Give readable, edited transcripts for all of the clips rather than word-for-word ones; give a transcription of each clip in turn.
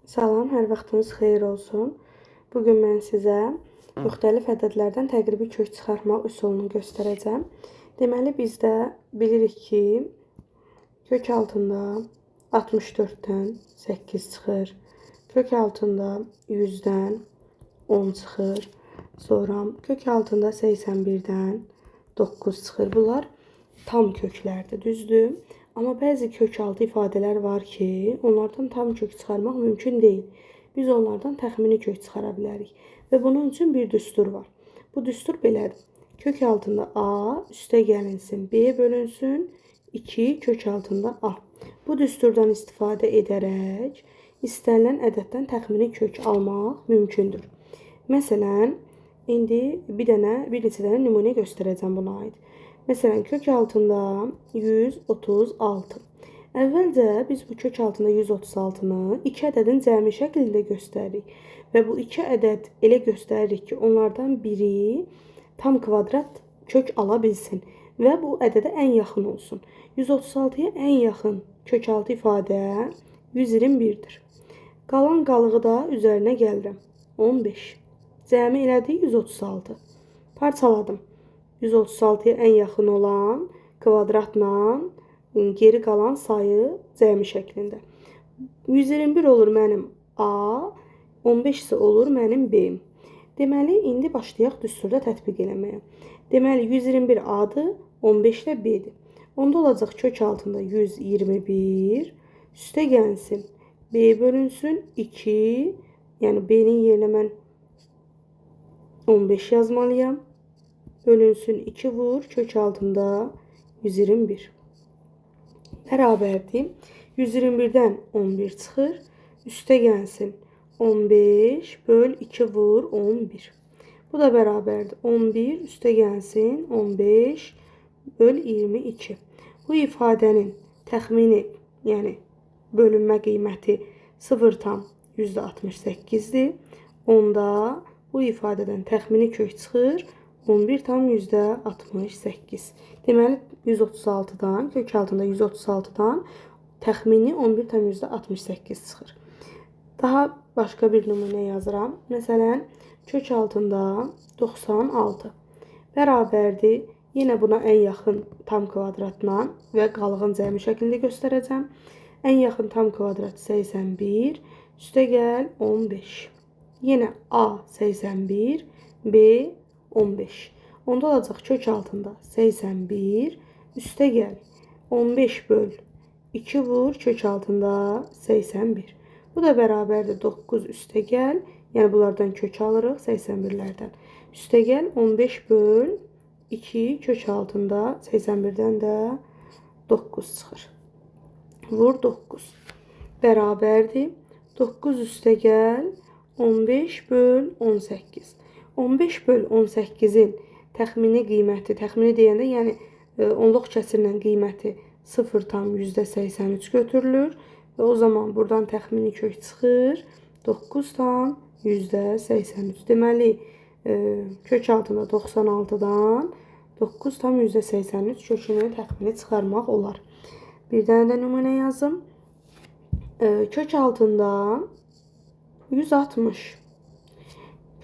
Salam, hər vaxtınız xeyir olsun. Bu gün mən sizə müxtəlif ədədlərdən təqribi kök çıxartmaq üsulunu göstərəcəm. Deməli, biz də bilirik ki, kök altında 64-dən 8 çıxır. Kök altında 100-dən 10 çıxır. Sonra kök altında 81-dən 9 çıxır. Bunlar tam köklərdir, düzdür? Amma bəzi kökaltı ifadələr var ki, onlardan tam kök çıxarmaq mümkün deyil. Biz onlardan təxmini kök çıxara bilərik. Və bunun üçün bir düstur var. Bu düstur belədir. Kök altında A üstə gəlinsin, B bölünsün, 2 kök altında A. Bu düsturdan istifadə edərək istənilən ədəddən təxmini kök almaq mümkündür. Məsələn, indi bir neçə dənə nümunə göstərəcəm buna aid. Məsələn, kök altında 136. Əvvəlcə biz bu kök altında 136-nı iki ədədin cəmi şəklində göstəririk. Və bu iki ədəd elə göstəririk ki, onlardan biri tam kvadrat kök ala bilsin və bu ədədə ən yaxın olsun. 136-ya ən yaxın kökaltı ifadə 121-dir. Qalan qalığı da üzərinə gəlirəm. 15. Cəmi elədi 136. Parçaladım. 136-ya ən yaxın olan kvadratla geri qalan sayı cəmi şəklində. 121 olur mənim A, 15 isə olur mənim B-im. Deməli, indi başlayaq düsturda tətbiq eləməyə. Deməli, 121 A-dır, 15 də B-dir. Onda olacaq kök altında 121, üstə gəlsin B bölünsün 2, yəni B-nin yerinə mən 15 yazmalıyam. Bölünsün 2 vur kök altında 121. Bərabərdir. 121-dən 11 çıxır. Üstə gəlsin 15 böl 2 vur 11. Bu da bərabərdir. 11 üstə gəlsin 15 böl 22. Bu ifadənin təxmini, yəni bölünmə qiyməti 0,68-dir. Onda bu ifadədən təxmini kök çıxır 11,68. Deməli, 136-dan, kök altında 136-dan təxmini 11,68 çıxır. Daha başqa bir nümunə yazıram. Məsələn, kök altında 96 bərabərdir. Yenə buna ən yaxın tam kvadratla və qalığın cəmi şəklində göstərəcəm. Ən yaxın tam kvadrat 81, üstə gəl 15. Yenə A 81, B 15. Onda olacaq kök altında 81, üstə gəl 15 böl 2 vur kök altında 81. Bu da bərabərdir 9 üstə gəl. Yəni bunlardan kök alırıq 81-lərdən. Üstə gəl 15 böl 2 kök altında 81-dən də 9 çıxır. Vur 9. Bərabərdir. 9 üstə gəl 15 böl 18. 15 böl 18-in təxmini qiyməti, təxmini deyəndə, yəni onluq kəsirlə qiyməti 0,83 götürülür və o zaman buradan təxmini kök çıxır 9,83. Deməli, kök altında 96-dan 9,83 kökünü təxmini çıxarmaq olar. Bir dənə də nümunə yazım. Kök altında 160.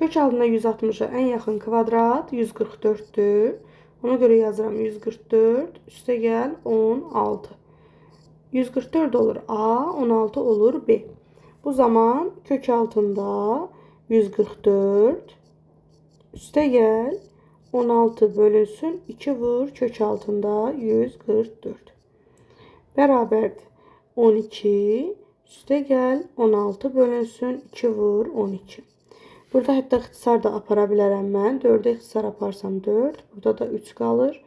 Kök altında 160-a ən yaxın kvadrat 144-dür. Ona görə yazıram 144, üstə gəl 16. 144 olur A, 16 olur B. Bu zaman kök altında 144, üstə gəl 16 bölünsün 2 vur kök altında 144. Bərabərdir. 12, üstə gəl 16 bölünsün 2 vur 12. Burada hətta ixtisar da apara bilərəm mən. 4-ə ixtisar aparsam 4. Burada da 3 qalır.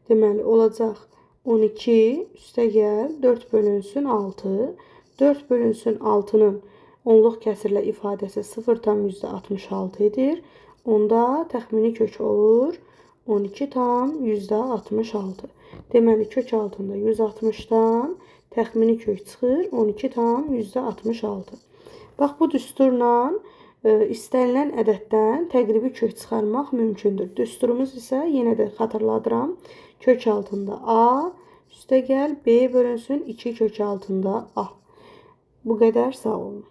Deməli, olacaq 12 üstə gəl 4 bölünsün 6. 4 bölünsün 6-nın onluq kəsirlə ifadəsi 0,66 edir. Onda təxmini kök olur 12,66. Deməli, kök altında 160-dan təxmini kök çıxır 12,66. Bax, bu düsturla istənilən ədəddən təqribi kök çıxarmaq mümkündür. Düsturumuz isə yenə də xatırladıram. Kök altında A, üstə gəl B bölünsün 2 kök altında A. Bu qədər, sağ olun.